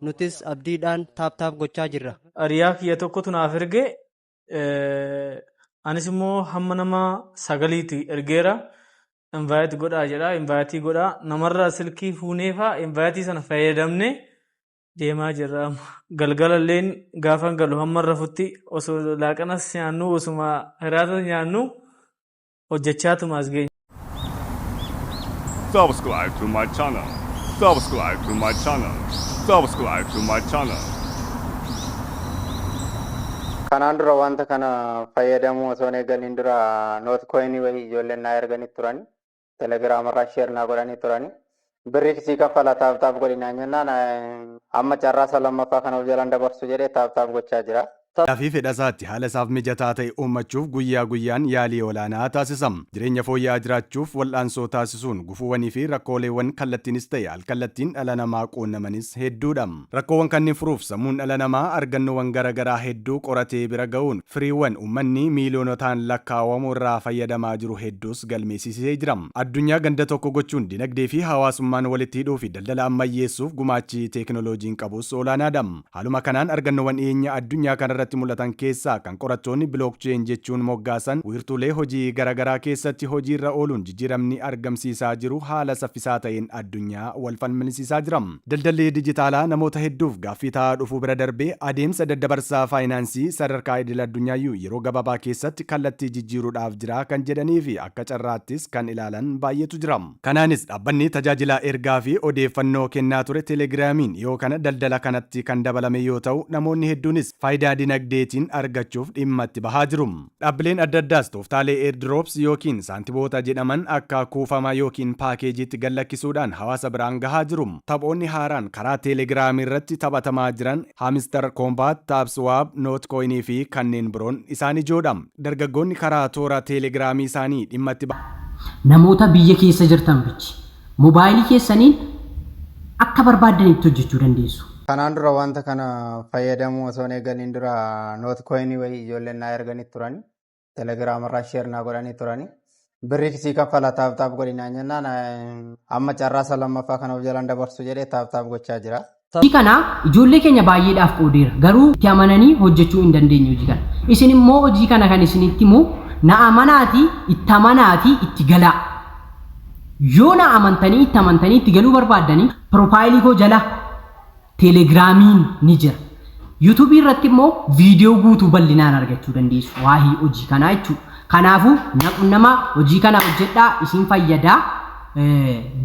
Nutis abdiidhaan tap tap gochaa jirra. Hiriyaa kiyya tokkotu naaf erge. Anis immoo hamma nama sagaliiti ergeera. Invite godhaa jedha. Invite godhaa. Namarraa silkii fuuneefaa invite sana fayyadamne deemaa jirra. Galgalalleen gaafa galu hamma rafutti osoo laaqanas nyaannu, osuma hiraata nyaannu hojjechaatuma as geenye. Subscribe to my channel. Subscribe to my channel. Subscribe to my channel. Kanaan dura wanta kana fayyadamuu osoo hin eegaliin dura Notcoin wayii ijoolleen naa erganii turani. Telegiraamarraa share naa godhanii turani. Birrii sii kaffala, tap tap godhi naan jennaan, amma carraa isa lammaffaa kana of jalaan dabarsu jedhee tap tap gochaa jira. Fi fedha isaatti haala isaaf mijataa ta'e uummachuuf guyyaa guyyaan yaalii olaanaa taasisa. Jireenya fooyya'aa jiraachuuf wal'aansoo taasisuun gufuuwwanii fi rakkooleewwan kallattiinis ta'e alkallattiin dhala namaa quunnamanis hedduudha. Rakkoowwan kanneen furuuf sammuun dhala namaa argannoowwan garaagaraa hedduu qoratee bira ga'uun firiiwwan uummanni miiliyoonotaan lakkaa'amu irraa fayyadamaa jiru hedduus galmeessisee jira. Addunyaa ganda tokko gochuun dinagdee fi hawaasummaan walitti hidhuu fi daldala ammayyeessuuf gumaachi teekinooloojiin qabus olaanaadha. Haaluma kanaan argannoowwan dhiyeenya addunyaa kanarratti mul'atan keessaa kan qorattoonni blockchain jechuun moggaasan wiirtuulee hojii garaagaraa keessatti hojiirra ooluun jijjiiramni argamsiisaa jiru haala saffisaa ta'een addunyaa wal falmisiisaa jira. Daldalli dijitaalaa namoota hedduuf gaaffii ta'aa dhufuu bira darbee adeemsa daddabarsaa faayinaansii sadarkaa idil addunyaayyuu yeroo gabaabaa keessatti kallattii jijjiiruudhaaf jira kan jedhanii fi akka carraattis kan ilaalan baay'eetu jira. Kanaanis dhaabbanni tajaajila ergaa fi odeeffannoo kennaa ture Telegiraamiin yoo kana daldala kanatti kan dabalame yoo ta'u, namoonni hedduunis faayidaa dinagdeetiin argachuuf dhimma itti bahaa jiru. Dhaabbileen adda addaas tooftaalee airdrops yookiin saantimoota jedhaman akka kuufama yookiin paakeejiitti gallakkisuudhaan hawaasa biraan gahaa jiru. Taphoonni haaraan karaa Telegiraamii irratti taphatamaa jiran Hamster Kombat, Tapswap, Notcoin fi kanneen biroon isaan ijoodha. Dargaggoonni karaa toora Telegiraamii isaanii dhimma itti Namoota biyya keessa jirtan bichi moobaayilii keessaniin akka barbaaddanitti hojjechuu dandeessu. Kanaan dura wanta kana fayyadamuu osoo hin eegaliin dura Notcoin wayii ijoolleen naa erganii turani. Telegiraamarraa share naa godhanii turani. Birrii sii kaffala, tap tap godhi naan jennaan, amma carraa isa lammaffaa kana of jalaan dabarsu jedhee tap tap gochaa jira. Hojii kana ijoollee keenya baay'eedhaaf qoodeera. Garuu itti amananii hojjechuu hin dandeenye hojii kana. Isin immoo hojii kana kan isinitti himu na amanaatii, itti amanaatii itti galaa. Yoo na amantanii, itti amantanii itti galuu barbaaddanii, profile koo jala Telegiraamiin ni jira. Yuutuubii irratti immoo viidiyoo guutuu bal'inaan argachuu dandeessu waa'ee hojii kanaa jechuudha. Kanaafuu na qunnamaa, hojii kana hojjedhaa, isin fayyadaa.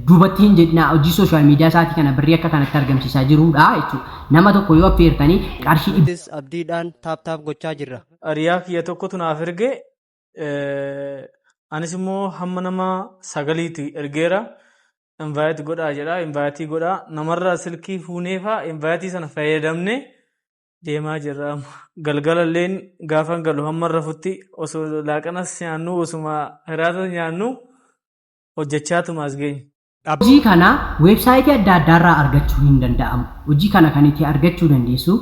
Duubatti hin jedhinaa. Hojii social media isaatii kana birrii akka kanatti argamsiisaa jirudha jechuudha. Nama tokko yoo affeertanii qarshii Nutis abdiidhaan tap tap gochaa jirra. Hiriyaa kiyya tokkotu naaf erge. Anis immoo hamma nama sagaliiti ergeera. Invite godhaa jedha. Invite godhaa. Namarraa silkii fuuneefaa invite sana fayyadamne deemaa jirra. Galgalalleen gaafa galu hamma rafutti osoo laaqanas nyaannu, osuma hiraata nyaannu hojjechaatuma as geenye. Hojii kana weebsaayitii adda addaarraa argachuu hin danda'amu. Hojii kana kan itti argachuu dandeessu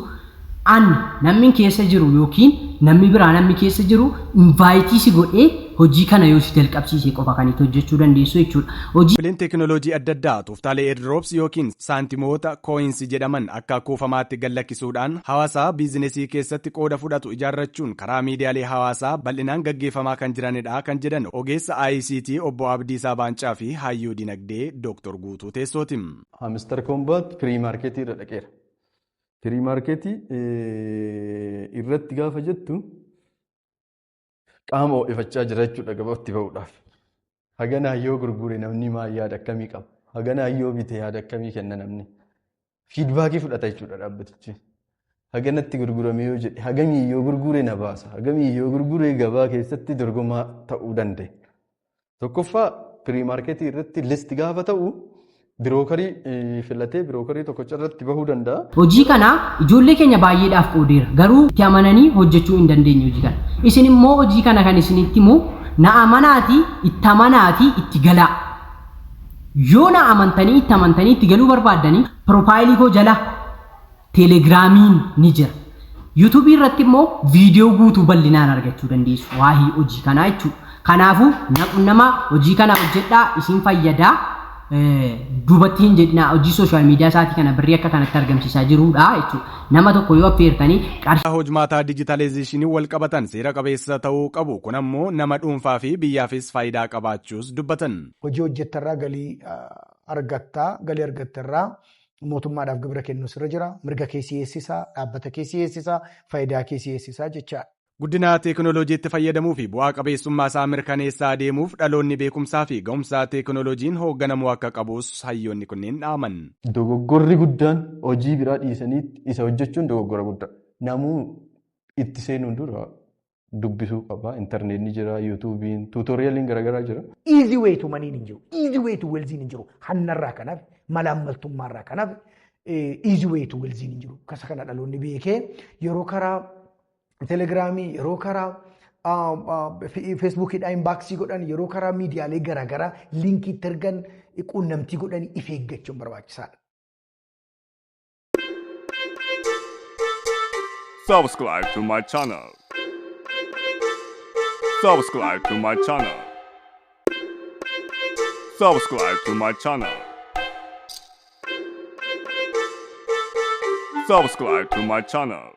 an namni keessa jiru yookiin namni biraa namni keessa jiru invite si godhee hojii kana yoo si jalqabsiise qofa kan itti hojjechuu dandeessu jechuudha. Hojii Dhaabbileen teekinooloojii adda addaa tooftaalee airdrops yookiin saantimoota coins jedhaman akka kuufamaatti gallakkisuudhaan hawaasa biizinesii keessatti qooda fudhatu ijaarrachuun karaa miidiyaalee hawaasaa bal'inaan gaggeeffamaa kan jiranidha kan jedhan ogeessa ICT obbo Abdiisaa Baancaa fi hayyuu dinagdee Dr. Guutuu Teessooti. Hamster Kombat pre-market irra dhaqeera. Pre-market irratti gaafa jettu qaama ho'ifachaa jira jechuudha gabaatti ba'uudhaaf. Haganaa yoo gurgure namni maal yaada akkamii qaba? Haganaa yoo bite yaada akkamii kenna namni? Feedback fudhata jechuudha dhaabbatichi. Haganatti gurgurame yoo jedhe, hagamii yoo gurgure na baasa? Hagamii yoo gurgure gabaa keessatti dorgomaa ta'uu danda'e? Tokkoffaa, pre-market irratti list gaafa ta'u broker filatee broker tokkocha irratti bahuu danda'a. Hojii kana ijoollee keenya baay'eedhaaf qoodeera. Garuu itti amananii hojjechuu hin dandeenye hojii kana. Isin immoo hojii kana kan isinitti himu na amanaatii, itti amanaatii itti galaa. Yoo na amantanii, itti amantanii itti galuu barbaaddanii, profile koo jala Telegiraamiin ni jira. Yuutuubii irratti immoo viidiyoo guutuu bal'inaan argachuu dandeessu waa'ee hojii kanaa jechuudha. Kanaafuu na qunnamaa, hojii kana hojjedhaa, isin fayyadaa. Duubatti hin jedhinaa, hojii social media isaatii kana birrii akka kanatti argamsiisaa jirudha jechuudha. Nama tokko yoo affeertanii qarshii Hojmaataa dijitalizeeshinii wal qabatan seera qabeessa ta'uu qabu. Kun ammoo nama dhuunfaa fi biyyaafis faayidaa qabaachuus dubbatan. Hojii hojjettarraa galii argattaa, galii argattarraa mootummaadhaaf gibira kennuu sirra jira. Mirga kee si'eessisaa, dhaabbata kee si'eessisaa, faayidaa kee si'eessisaa jechaadha. Guddina teekinooloojiitti fayyadamuu fi bu'aa qabeessummaa isaa mirkaneessaa deemuuf dhaloonni beekumsaa fi ga'umsa teekinooloojiin hoogganamuu akka qabus hayyoonni kunneen dhaaman. Dogoggorri guddaan hojii biraa dhiisanii isa hojjechuun dogoggora guddaa. Namuu itti seenuun dura dubbisuu qaba. Intarneetni jira, yuutuubiin, tuutoriyaliin garaagaraa jira. Easy way to money hin jiru. Easy way to wealth hin jiru. Hannarraa kanaaf, malaammaltummaarraa kanaaf easy way to wealth hin jiru. Kasa kana dhaloonni beekee yeroo karaa telegiraamii, yeroo karaa feesbuukiidhaan inbox godhan, yeroo karaa miidiyaalee garaagaraa liinkii itti ergan, quunnamtii godhan if eeggachuun barbaachisaadha. Subscribe to my channel. Subscribe to my channel. Subscribe to my channel. Subscribe to my channel.